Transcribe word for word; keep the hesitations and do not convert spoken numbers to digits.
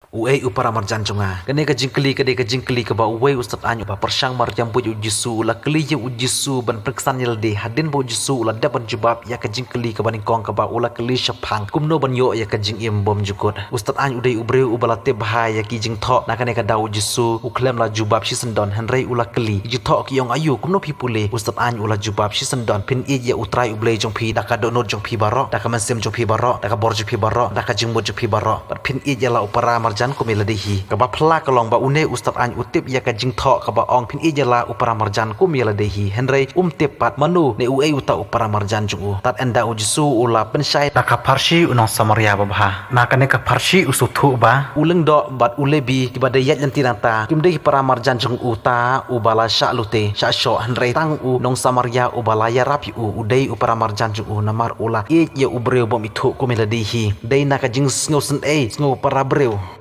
U ei u para marjan jong nga. Kane ka jingkylli ka dei ka jingkylli kaba uwei u stad aiñ uba pyrshang mar ïam buit ïa u Jisu u la kylli ïa u Jisu ban pynksan ïa lade hadien ba u Jisu u la dep ban jubab ïa ka jingkylli kaba nyngkong kaba u la kylli shaphang kumno ban ïoh ïa ka jingim bymjukut. U stad aiñ u dei u briew uba la tip bha ïa ki jingthoh. Na kane ka daw u Jisu u khlem la jubab shisyndon hynrei u la kylli, ki jingthoh ki ong aïu, kumno phi pule? U stad aiñ u la jubab shisyndon, phin ïeit ïa U Trai U Blei jong phi da ka dohnud jong phi baroh, da ka mynsiem jong phi baroh, da ka bor jong phi baroh, da ka jingmut jong phi baroh. Bad phin ïeit ïa la u para marjan kum ïa lade hi. Kaba phylla ka long ba une u stad aiñ u tip ïa ka jingthoh kaba ong phin ïeit ïa la u para marjan kum ïa lade hi. Hynrei um tip pat mano ne uei uta u para marjan jong u. Tad ynda u Jisu u la pynshai na ka pharshi u nong Samaria babha. Na kane ka pharshi u sngewthuh ba u lyngdoh bad u Lebi kiba dei ïaid lynti nangta kim dei ki para marjan jong uta uba la shah lute shah shoh, hynrei tang u nong Samaria uba la ïarap ïa u u dei u para marjan jong u namar u la ïeit ïa u briew bym ithuh kum ïa lade hi. Dei na ka jingsngewsynei, sngew para briew.